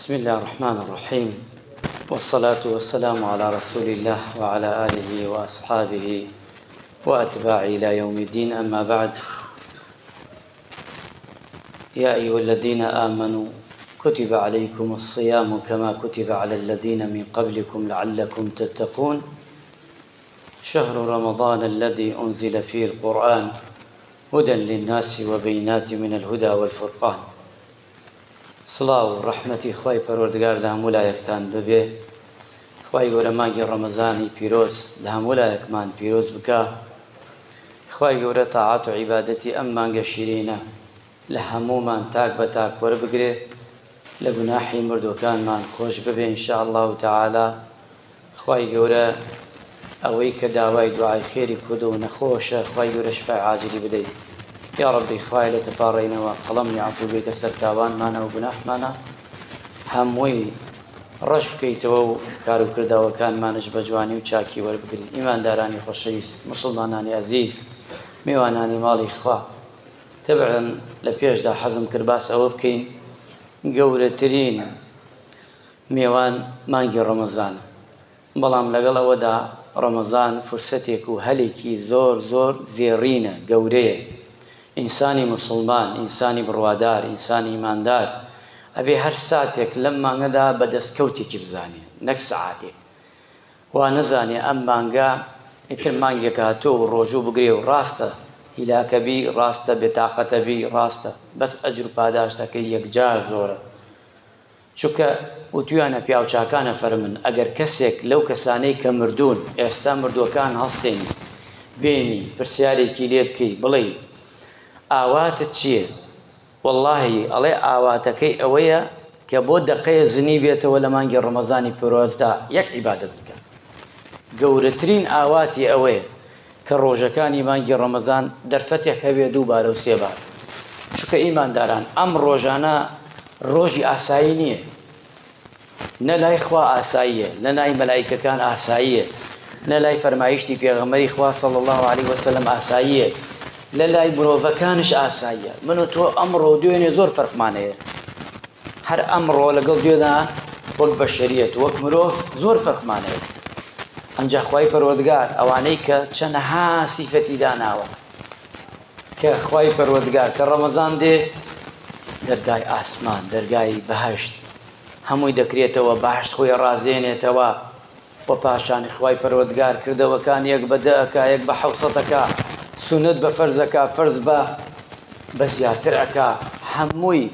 بسم اللە الرحمن الرحیم والصلاة والسلام علی رسول اللە وعلی آله وأصحابه وأتباعه إلى يوم الدين أما بعد يا أيها الذين آمنوا كتب عليكم الصيام كما كتب على الذين من قبلكم لعلكم تتقون شهر رمضان الذي أنزل فيه القرآن هدى للناس وبينات من الهدى والفرقان سڵاو و ڕەحمەتی خوای پەروەردگار لە هەموو لایەکتان ببێ خوای گەورە مانگی ڕەمەزانی پیرۆز لە هەموو لایەکمان پیرۆز بکا خوای گەورە تاعەت و عیبادەتی ئەم مانگە شیرینە لە هەموومان تاک بە تاک وەربگرێ لە گوناحی مردووەکانمان خۆش ببێ ان شاء اللە تعالی خوای گەورە ئەوەی کە داوای دوعای خێری کردوە و نەخۆشە خوای گەورە شفای عاجلی بدەی یاڕەبی خوایە لێت ئەپاڕێینەوە قەڵەمی عەفو بێتە سەر تاوانمانە و گوناحمانە هەمووی ڕەش بکەیتەوە و کارو کردەوەکانمانش بە جوانی و چاکی وەربگری ئیماندارانی خۆشەویست موسڵمانانی ئەزیز میوانانی ماڵی خوا تەبعەن لە پێشدا حەزم کرد باس ئەوە بکەین گەورەترین میوان مانگی ڕەمەزانە، بەڵام لەگەڵ ئەوەدا ڕەمەزان فرسەتێک و هەلێکی زۆر زۆر زێڕینە، گەورەیە. ئینسانی موسڵمان، ئینسانی بڕوادار، ئینسانی ئیماندار ئەبێ هەر ساتێک لەم مانگەدا بە دەستکەوتێکی بزانێ نەک سەعاتێک. وا نەزانێ ئەم مانگە ئیتر مانگێکە تۆ و ڕۆژوو بگرێ و ڕاستە هیلاکە بی، ڕاستە بێتاقەتە بی، ڕاستە بەس ئەجر و پاداشتەکەی یەکجار زۆرە. چونکە وتویانە پیاوچاکان ئەفەرمن ئەگەر کەسێک لەو کەسانەی کە مردوون ئێستا مردووەکان هەڵسێنی بێنی پرسیارێکی لێ بکەی بڵێی ئاواتت چییە وەڵاهی ئەڵێ ئاواتەکەی ئەوەیە کە بۆ دەقەیە زنی بێتەوە لە مانگی ڕەمەزانی پیرۆزدا یەک عیبادەت بکات گەورەترین ئاواتی ئەوەیە کە ڕۆژەکانی مانگی ڕەمەزان دەرفەتێک هەبێ دووبارە و سێبارە چونکە ئیمانداران ئەم ڕۆژانە ڕۆژی ئاسایی نییە نە لای خوا ئاساییە نە لای مەلایکەکان ئاساییە نە لای فەرمایشتی پێغەمبەری خوا صلی الله علیه وسلم ئاساییە لە لای مرۆڤەکانش ئاساییە من و تۆ ئەمڕۆ و دوێنێ زۆر فەرقمان هەیە هەر ئەمڕۆ لەگەڵ دوێنا وەک بەشەریەت وەک مرۆڤ زۆر فەرقمان هەیە ئەمجا خوای پەروەردگار ئەوانەی کە چەنەها سیفەتی داناوە کە خوای پەروەردگار کە ڕەمەزان دێ دەرگای ئاسمان دەرگای بەهەشت هەمووی دەکرێتەوە بەهەشت خۆی ڕازێنێتەوە و پاشانی خوای پەروەردگار کردەوەکان یەک بە دە ئەکا یەک بە حەوسەت ئەکا سونەت بە فەرز ئەکا فەرز بە بە زیاتر ئەکا هەمووی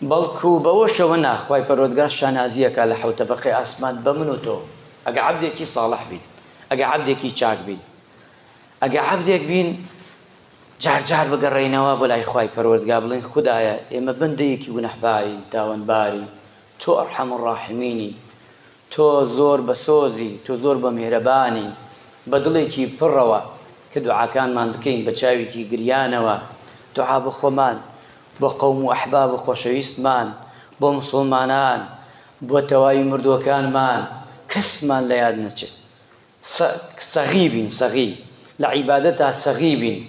بەڵکو بەوەشەوە نا خوای پەروەردگار شانازی ئەکا لە حەوت تەبەقەی ئاسمان بە من و تۆ ئەگە عەبدێکی ساڵح بین ئەگە عەبدێکی چاک بین ئەگە عەبدێک بین جار جار بگەڕێینەوە بۆ لای خوای پەروەردگار بڵێین خودایە ئێمە بەندەیەکی گوناحبارین تاوانبارین تۆ ارحم الراحمینی تۆ زۆر بەسۆزی تۆ زۆر بە میهرەبانی بە دڵێکی پڕەوە کە دوعاکانمان بکەین بە چاوێکی گریانەوە دوعا بۆ خۆمان بۆ قەوم و ئەحباب و خۆشەویستمان بۆ موسڵمانان بۆ تەواوی مردووەکانمان کەسمان لە یاد نەچێت سەغی بین سەغی لە عیبادەتا سەغی بین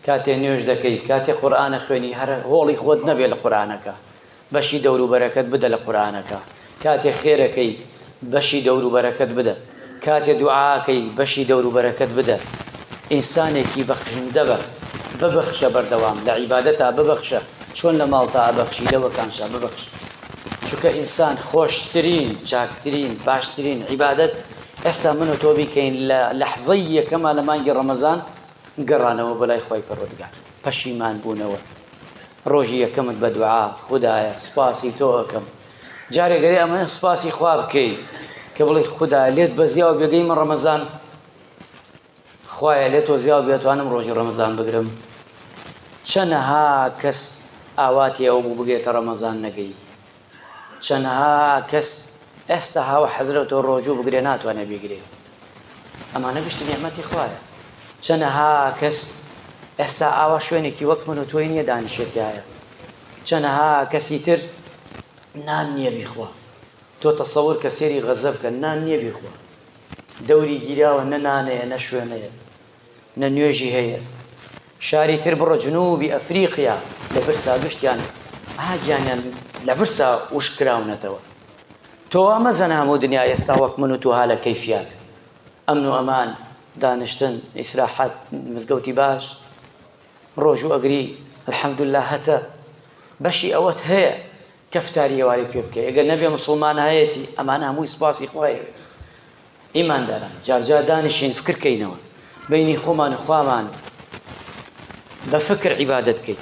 کاتێ نوێژ دەکەی کاتێ قورئان ئەخوێنی هەر هۆڵی خۆت نەبێ لە قورئانەکە بەشی دەوروبەرەکەت بدە لە قورئانەکە کاتێ خێرەکەی بەشی دەوروبەرەکەت بدە کاتێ دوعاکەی بەشی دەوروبەرەکەت بدە ئینسانێکی بەخشندە بە ببەخشە بەردەوام لە عیبادەتا ببەخشە چۆن لە ماڵتا ئەبەخشی لەوەکانشا ببەخشە چونکە ئینسان خۆشترین چاکترین باشترین عیبادەت ئێستا من و تۆ بیکەین لە لەحزەی یەکەما لە مانگی ڕەمەزان گەڕانەوە بۆ لای خوای پەروەردگار پەشیمان بوونەوە ڕۆژی یەکەمت بە دوعا خودایە سوپاسی تۆ ئەکەم جارێ گەرێ ئەمە سوپاسی خوا بکەی کە بڵێ خودایە لێت بەزیاو بێگەیمە ڕەمەزان خوایە لێت تۆزیاو بێتوانم ڕۆژی ڕەمەزان بگرم چەنەها کەس ئاواتی ئەو بوو بگێتە ڕەمەزان نەگەی چەنەها کەس ئێستا هاوە حەزرەتەوە ڕۆژوو بگرێ ناتوانێ بیگرێ ئەمانە گشتی نیعمەتی خوایە چەنەها کەس ئێستا ئاوا شوێنێکی وەک من و تۆی نییە دانیشێتیایە چەنەها کەسی تر نان نییە بیخوا تۆ تەسەور کە سێری غەزە بکە نان نییە بیخوا دەوری گیراوە نە نانەیە نە شوێنەیە نە نوێژی هەیە شاری تر بڕۆ جنوبی ئەفریقیا لە برسا گشتیان. ئا گیانیان لە برسا وشک کراونەتەوە. تۆ وا مەزەنە هەموو دنیا ئێستا وەک من و تۆ ها لە کەیفیات، ئەمن و ئەمان، دانیشتن، ئیسراحەت، مزگەوتی باش، ڕۆژوو ئەگری، الحمدللە هەتە. بەشی ئەوەت هەیە کە فتاری ئێوارەی پێ بکەی، ئەگەر نەبێ موسڵمان هەیەتی، ئەمانە هەمووی سوپاسی خوایە. ئیمانداران جار جار دانیشین فکر کەینەوە بەینی خۆمان و خوامان بە فکر عیبادەت بکەین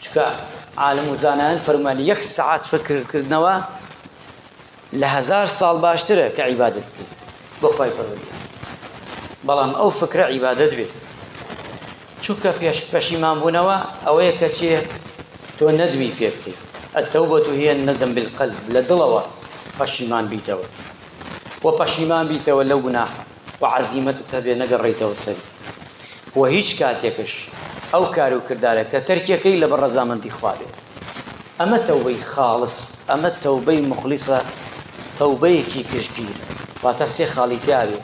چونکە عالم و زانایان فەرموویان یەک سەعات فکر کردنەوە لە هەزار ساڵ باشترە کە عیبادەت بکەیت بۆ خوای پەروەردگار بەڵام ئەو فکرە عیبادەت بێت چونکە پێش پەشیمان بوونەوە ئەوەیە کە چییە تۆ نەدمی پێ بکەیت التوبة هي الندم بالقلب لە دڵەوە پەشیمان بیتەوە وە پەشیمان بیتەوە لەو گوناحە وە عەزیمەتت هەبێ نەگەڕێیتەوە سەری وە هیچ کاتێکش ئەو کار و کردارە کە تەرکیەکەی لەبەر ڕەزامەندی خوا بێت ئەمە تەوبەی خاڵس ئەمە تەوبەی موخلیسە تەوبەیەکی گشتگیر واتە سێ خاڵی تیابێ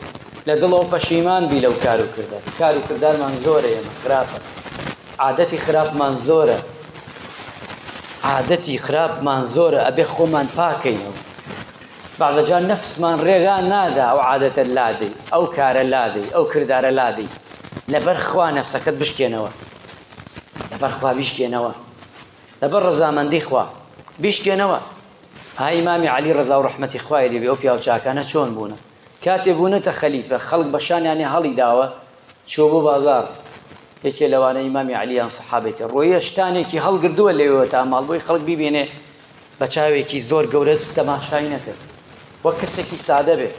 لە دڵەوە پەشیمان بی لەو کار و کردار کار و کردارمان زۆرە ئێمە خراپە عادەتی خراپمان زۆرە عادەتی خراپمان زۆرە ئەبێ خۆمان پاکەینەوە بەعزە جار نەفسمان ڕێگا نادا ئەو عادەتە لادەی، ئەو کارە لادەی، ئەو کردارە لادەی، لەبەر خوا نەفسەکەت بشکێنەوە، لەبەر خوا بیشکێنەوە، لەبەر ڕەزامەندی خوا بیشکێنەوە. ها ئیمامی عەلی ڕەزا و ڕەحمەتی خوای لێ بێ ئەو پیاو چاکانە چۆن بوونە؟ کاتێ بوونەتە خەلیفە خەڵک بە شانیانی هەڵی داوە چووە بۆ بازاڕ یەکێ لەوانە ئیمامی عەلی یان سەحابەی تر ڕۆیە شتانێکی هەڵگردووە لەوێوە تا ماڵ بۆی خەڵک بیبینێ بە چاوێکی زۆر گەورە تەماشای نەکرد وەک کەسێکی سادە بێ.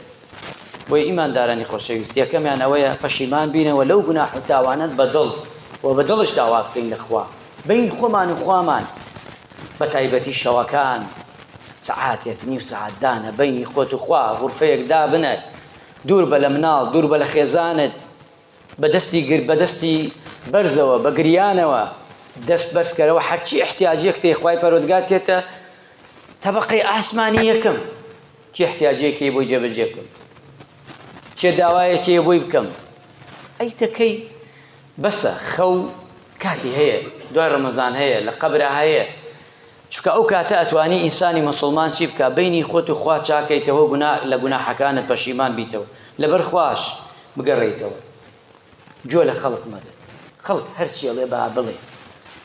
بۆیە ئیماندارانی خۆشەویست یەکەمیان ئەوەیە پەشیمان بینەوە لەو گوناح و تاوانەت بە دڵ و بە دڵش داوا بکەین لە خوا بین خۆمان و خوامان بە تایبەتی شەوەکان سەعاتێک نیو سەعات دانە بینی خۆت و خوا غورفەیەک دابنە دوور بە لە مناڵ دوور بە لە خێزانت بە دەستی گر بە دەستی بەرزەوە بە گریانەوە دەست بەرز کەرەوە هەرچی احتیاجیەک تێ خوای پەروەردگار تێتە تەبەقەی ئاسمانی یەکەم چی احتیاجیەکی بۆی جێبەجێ بکەم چێ داوایەکی بۆی بکەم ئەی تەکەی بەسە خەو کاتی هەیە دوای ڕەمەزان هەیە لە قەبرا هەیە چونکە ئەو کاتە ئەتوانی ئینسانی موسڵمان چی بکا بەینی خۆت و خوا چاکەیتەوە گونا لە گوناحەکانت پەشیمان بیتەوە لەبەر خواش بگەڕێیتەوە گوێ لە خەڵک مەدە خەڵک هەرچی ئەڵێ با بڵێ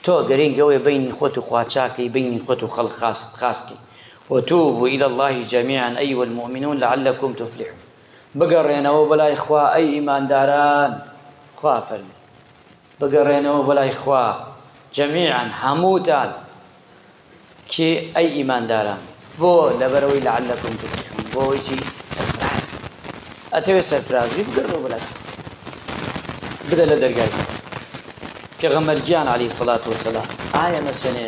تۆ گرنگ ئەوەیە بەینی خۆت و خوا چاکەی بەینی خۆت و خەڵک خاس خاسکەی وتوبوا إلى الله جميعا أيها المؤمنون لعلكم تفلحون بگەڕێنەوە بەلای خوا ئەی ئیمانداران خوا فەرمی بگەڕێنەوە بۆ لای خوا جەمیعا هەمووتان کێ ئەی ئیمانداران بۆ لەبەرەوەی لعلکم تفلحون بۆ ئەوەی چی سەرفراز بن ئەتەوێ سەرفراز بی بگەڕێەوە بۆ لای خوا بدە لە دەرگای خوا پێغەمبەر گیان عەلەیهی سەڵات وەسەلام ئایا ئێمە چەنێ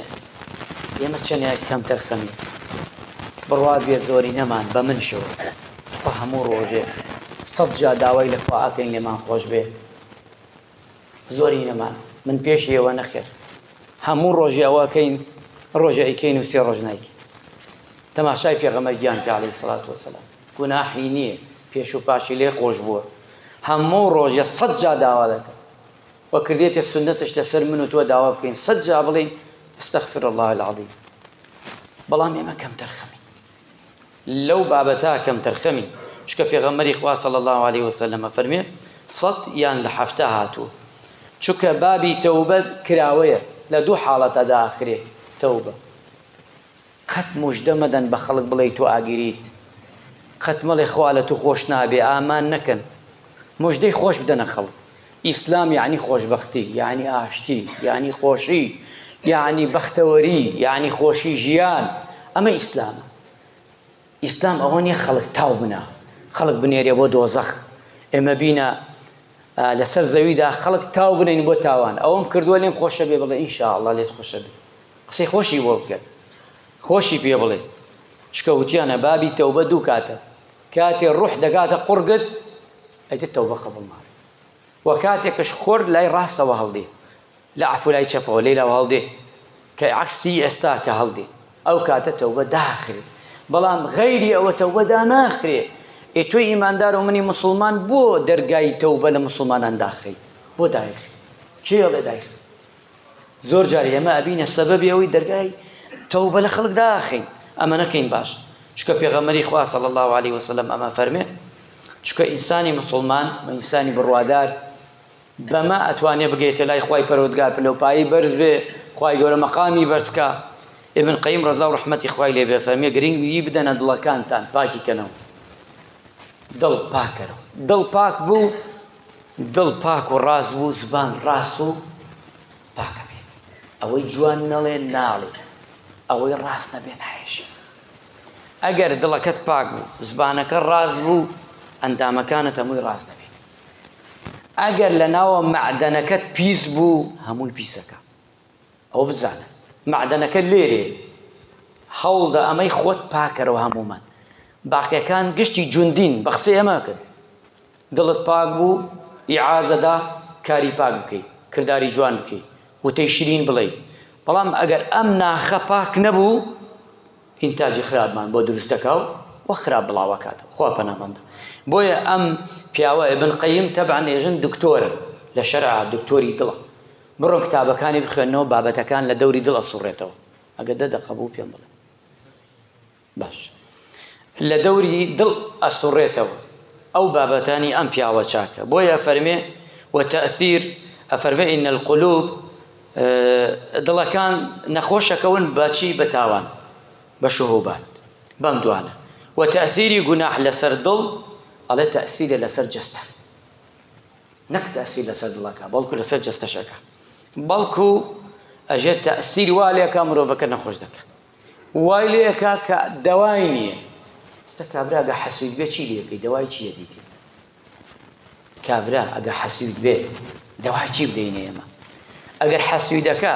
ئێمە چەنێ کەمتەرخەمین بڕوات بێ زۆری نەمان بە منشەوە تخوا هەموو ڕۆژێ سەد جا داوای لە خوا ئەکەین لێمان خۆش بێ زۆری نەمان من پێش ئێوە نەخێر هەموو ڕۆژێ ئەوە کەین ڕۆژێ ئەیکەین و سێ ڕۆژ نایکەین تەماشای پێغەمبەر گیان کە عەلەیهی سەڵات وەسەلام گوناحی نییە پێش و پاشی لێ خۆش بووە هەموو ڕۆژێ سەد جا داوا دەکە و کردێتە سوننەتش لەسەر من و تۆ داوا بکەین سەد جا بڵێین استغفر الله العظیم بەڵام ئێمە کەمتەرخەمین لەو بابەتە کەمتەرخەمی، چونکە پێغەمبەری خوا صلی اللە علیە وسلم ئەفەرموێ، سەد یان لە حەفتا هاتووە، چونکە بابی تەوبە کراوەیە، لە دوو حاڵەتا دائەخرێ تەوبە، قەت موژدە مەدەن بە خەڵک بڵێی تۆ ئاگریت، قەت مەڵێ خوا لە تو خۆش نابێ، ئامان نەکەن، موژدەی خۆش بدەنە خەڵک، ئیسلام یەعنی خۆشبەختی، یەعنی ئاشتی، یەعنی خۆشی، یەعنی بەختەوەری، یەعنی خۆشی ژیان، ئەمە ئیسلامە. ئیسلام ئەوە نییە خەڵک تاو بنا، خەڵک بنێرێ بۆ دۆزەخ. ئێمە بینە لەسەر زەویدا خەڵک تاو بنێین بۆ تاوان. ئەوەم کردووە لێم خۆشە بێ بڵێ ئینشاءاللە لێت خۆشە بێ. قسەی خۆشی بۆ بکە. خۆشی پێ بڵێ. چونکە وتیانە بابی تەوبە دوو کاتە. کاتێ ڕوح دەگاتە قوڕگت ئیتر تەوبە قبوڵ نابێت وە کاتێکش خۆر لای ڕاستەوە هەڵدێ لە عەفو لای چەپەوە لەی لاوە هەڵدێ کە عەکسی ئێستا کە هەڵدێ ئەو کاتە تەوبە داخرێ بەڵام غەیری ئەوە تەوبە داناخرێ ئێ تۆی ئیماندار و منی موسڵمان بۆ دەرگای تەوبە لە موسڵمانان داخەی بۆ دایخی کێ ئەڵێ دایخ زۆر جار ئێمە ئەبینە سەبەبی ئەوەی دەرگای تەوبە لە خەڵک داخەین ئەمە نەکەین باش چونکە پێغەمبەری خوا صلی اللە علیه وسلم ئەمە فەرمێ چونکە ئینسانی مسوڵمان و ئینسانی بڕوادار بەمە ئەتوانێ بگەیتە لای خوای پەروەردگار پلەوپایی بەرز بێ خوای گەورە مەقامی بەرزکا ابن قیم ڕەزا و ڕەحمەتی خوای لێ بێ فەرمێ گرنگی بدەنە دڵەکانتان پاکی کەنەوە دڵ پاکەرەوە دڵ پاک بوو دڵ پاک و ڕاست بوو زبان ڕاست و پاکە بێ ئەوەی جوان نەڵێ ناڵێ ئەوەی ڕاست نەبێ نایەژی ئەگەر دڵەکەت پاک بوو زبانەکە ڕاست بوو ئەندامەکانت هەمووی ڕاست دەبێت ئەگەر لە ناوە مەعدەنەکەت پیس بوو هەمووی پیسەکە ئەوە بزانە مەعدەنەکە لێرێ هەوڵدە ئەمەی خۆت پاکەرەوە هەموومان باقیەکان گشتی جوندین بە قسەی ئەمە کرد دڵت پاک بوو ئیعازەدا کاری پاک بکەی کرداری جوان بکەی وتەی شرین بڵێ بەڵام ئەگەر ئەم ناخە پاک نەبوو ئینتاجی خراپمان بۆ دروست دەکا و وە خراپ بڵاوەکاتەوە خوا پەنامان دا بۆیە ئەم پیاوە ابن قیم تەبعەن ئێژن دکتۆرە لە شەرعا دکتۆری دڵە بڕۆن کتابەکانی بخوێنەوە بابەتەکان لە دەوری دڵ ئەسوڕێتەوە ئەگەر دە دەقە بوو پێم بڵێ باش لە دەوری دڵ ئەسوڕێتەوە ئەو بابەتانی ئەم پیاوە چاکە بۆیە فەرمێ وتأثير ئەفەرمێ إن القلوب دڵەکان نەخۆشەکەون بەچی بە تاوان بە شهوبات بەم دوانە و تەئسیری گوناح لەسەر دڵ ئەڵێ تەئسیرە لەسەر جەستە نەک تەئسیر لەسەر دڵەکە بەڵکو لەسەر جەستەشەکە بەڵکو ئەژێت تەئسیر وا لێکا مرۆڤەکە نەخۆش دەکە وای لێکا کە دەوای نییە ئێستا کابرا گە حەسوید بێ چی لێکەی دەوای چییە دیتی کابرا ئەگەر حەسوید بێ دەوای چی بدەینە ئێمە ئەگەر حەسویدەکە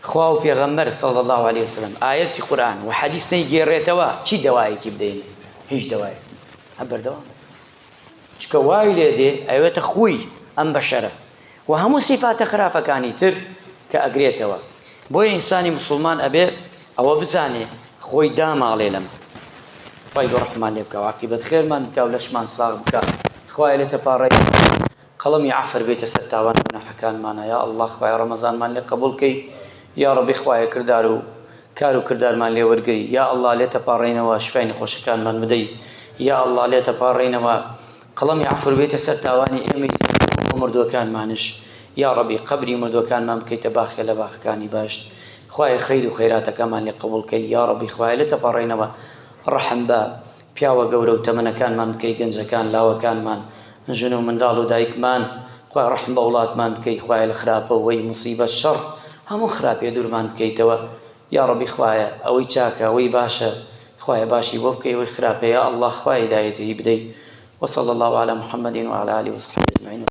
خوا و پێغەمبەر صلی الله علیه وسلم ئایەتی قورئان و حەدیث نەیگێڕێتەوە چی دەوایەکی بدەینێ هیچ دەوایەک هەر بەردەوام چکە وای لێ دێ ئەوێتە خوی ئەم بەشەرە و هەموو سیفاتە خراپەکانی تر کە ئەگرێتەوە بۆیە ئینسانی موسڵمان ئەبێ ئەوە بزانێ خۆی داماڵێ لەمە خوای گەورە ڕەحممان لێ بکا و عاقیبەت خێرمان بکا و لەشمان ساغ بکا خوایە لێتە پاڕێی قەڵەمی عەفر بێتە سەر تاوان و گوناحەکانمانە یا اللە خوایە ڕەمەزانمان لێ قبوڵ کەی یا ڕەبی خوایە کردار و کار و کردارمان لێ وەرگری یا اللە لێتە پاڕێینەوە شفای نەخۆشەکانمان بدەی یا اللە لێتە پاڕێینەوە قەڵەمی عەفو بێتە سەر تاوانی ئێمەی زیندوو و مردووەکانمانش یاڕەبی قەبری مردووەکانمان بکەیتە باخێ لە باخەکانی بەهەشت خوایە خەیر و خەیراتەکەمان لێ قبوڵ کەی یاڕەبی خوایە لێت ئەپاڕێینەوە ڕەحم بە پیاوە گەورە و تەمەنەکانمان بکەی گەنجەکان لاوەکانمان ژن و منداڵ و دایکمان خوایە ڕەحم بە وڵاتمان بکەی خوایە لە خراپە و وەی موسیبەت شەڕ هەموو خراپێ دوورمان بکەیتەوە یاڕەبی خوایە ئەوەی چاکە ئەوەی باشە خوایە باشی بۆ بکەی ئەوەی خراپە یا اللە خوایە هیدایەتی بدەی وصلی اللە علی محمد وعلی آله وصحبه اجمعین.